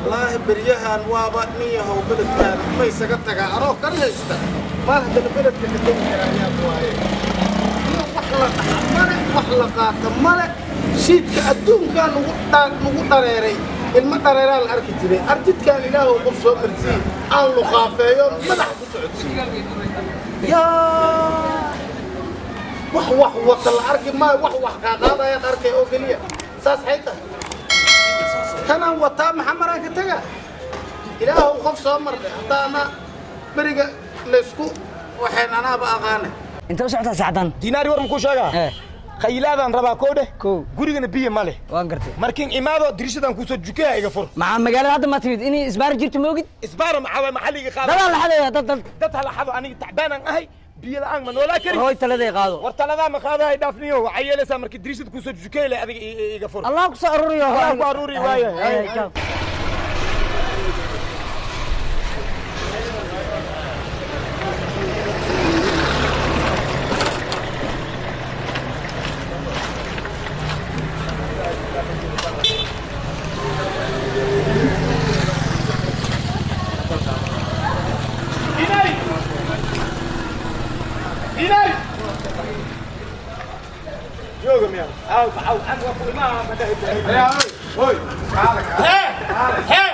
Wallaahi beryahan waaba nin yahow beledkaan ma isaga tagaa anoo kan haysta maal haddana beledka ka tegi karaa yaab waaye. Iyo wax la dhaca male, wax la qaata male, shiidka adduunkaa nagu dhareeray, ilmo dhareeraa la arki jiray. Arjidkaan ilaahow qof soo marsiiye aan luqaafeeyo madaxa ku socodsiiyo. Yaa wax wax wata la arki maayo, wax wax kaa qaadayaad arkay oo keliya. Saas xay tahay kanaan wataa maxaa maraan ka tagaa? Ilaahow qof soo marnay haddaana beriga laysku waxeen anaaba aqaane. Inta u socotaa saacdan? Dinaari war muku sheegaa? Eh. Khaylaadaan rabaa koo dheh. Kow. Gurigana biyo ma leh. Waan gartay. Markiin imaado dirishadan kuusoo jukeha iga fur. Maxaa magaalada hadda ma timid inay isbaar jirto moogid? Isbaara maxaa waay maxalliga qaada? Dadaa la xadaya dad dad. Dad hala xado, aniga tacbaanaan ahay, biyo la'aan ma noolaa kari. Hooy taladay qaado. War taladaa ma qaadahay dhaafniyo, waxay yeelaysaa markii dirishada kuusoo jukey leh adiga iga fur. Allah ku soo aruuriyo. Allah ku aruuri waaye. Ay, ciao. Dinaari! Dinaari! Jooga miya? Aw, aw, an waa ku imaa ma dhahi. Hee! Hee!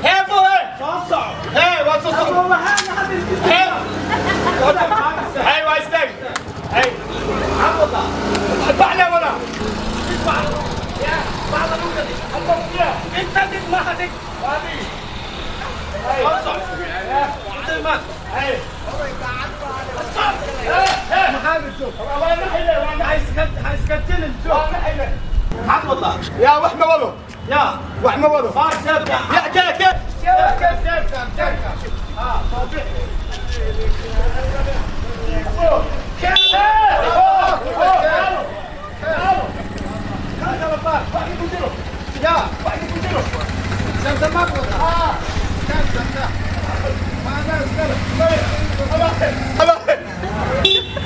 Hee bo hee! Soo soco. Hee, waa soo soco. Hee! Hee, waa istaag. Hee. Bacna wala. Inta dhig maha dhig. Soo soco. Inta imaan. Maxaa joog? Ha iska jilin joog. Maxaad wadaa? Yaa wax ma wado. Yaa. Wax ma wado. Baar jeebka. Yaa kee kee. Jeebka jeebka jeebka. Haa soo bixi. Yaa. Shanta maad wadaa? Kan shanta. Maadaa iskale.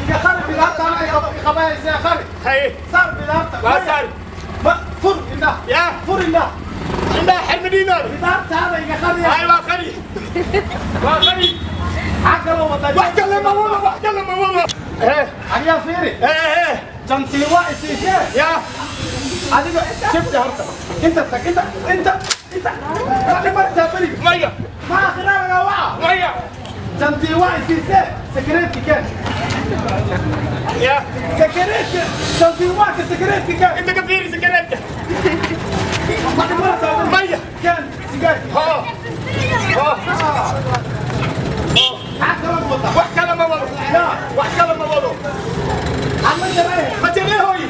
Iga qari bilaabta anaa iqabayaysa qari. Haye. Saar bilaabta. Waa saari. Ma fur indhaha. Yaa. Fur indhaha. Indhaha xirma dinaari. Bilaabtaada iga qariya. Haye waa qari. Waa qari. Maxaa kaloo wadaa? Wax kale ma wado, wax kale ma wado. Hee. Adigaa fiiri. Hee hee. Jantii waa isiisee. Yaa. Adiga shibta horta. Inta tag inta inta inta. Waxay bartaa beriga. Maya. Ma akhiraaga waca. Maya. Jantii waa isiisee. Sakareedki keen. Yaa. Sakareedki. Jantii waa ka sakareedki keen. Inta ka fiiri sakareedka. Waxay bartaa beriga. Maya. Keen sigaarki. Haa. Haa. Maxaa kaloo wadaa? Wax kale ma wado. Yaa. Wax kale ma wado. Ama jaree. Ma jaree hooyi.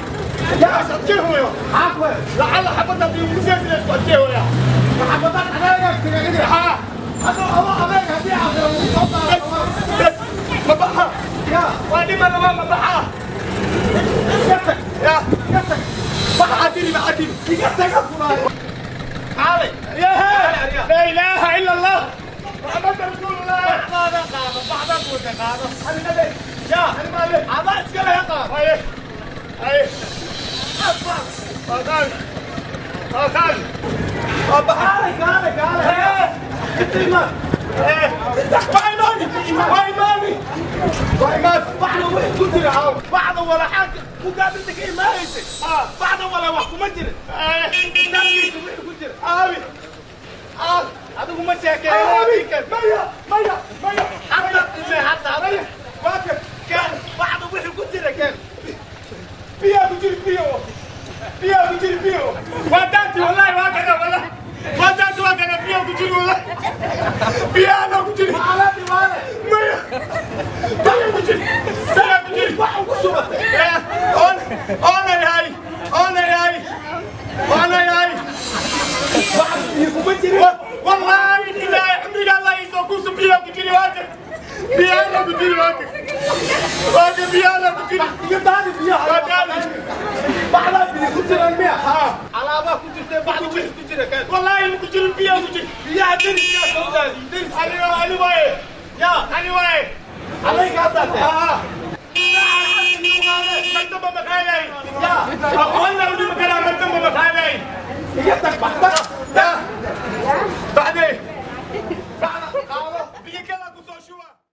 Yaa adkee hooyo. Maxaa ku helay? Lacala xabadda haddii ugu seesi laysku adkee hooya. Maxaa badan adeega iskaga Haa. Hadda adoo adeeg haddii aakhira lagu soo Bas. daaro. Bas. Ma baxa. Yaa. Waa dhima rabaa ma baxa. Iga tag. Yaa. Iga tag. Maxaa tiri maxaa tiri. Iga taga kulaayo. Kaalay. يا لا اله الا الله محمد رسول الله. Qaado qaado baxdaad wada qaado. انا نبي. Yaa. انا ما عليه. Adaa iska leh qaado. هاي هاي قال قال Kaalay kaalay kaalay. Inta imaan. وايماني وايماني وايمان. Bacda wixii ku jira caawa. Bacda walaxaad ku gaabinta ka imaanaysay. Bacda wala wax kuma jirin. Darkiisa wixii ku jira. آمي Adigu ma sheekeyn. آمي ميا ميا ميا. Hadda ilaa hadda hadda. واقف. Keen bacda wixii ku jira keen. بيا بجري بيا بيا بجري بيا ودعتي والله واقع والله ودعتي واقع بيا بجري والله بيا انا بجري. Alaabtii waale. ميا بيا بجري بيا بجري. Wax ugu subatay. انا هاي انا هاي انا هاي. Wax biyo kuma jirin. والله بالله عمري الله يسوكوس بيا بجري واقع بيا انا بجري واقع واقع بيا انا بجري. Iga daadi biyaha. ودعتي. Bacdaa biyo ku jiraan miya? ها. Alaabaa ku jirtay bacda wixii ku jira keen. والله ما بجري بيا بجري. Biyaha deriskaa soo daadi. Deris. انا انا واي Yaa. انا واي. Alayga haddaatee. اه مكتوبة مقالي. Yaa. أقول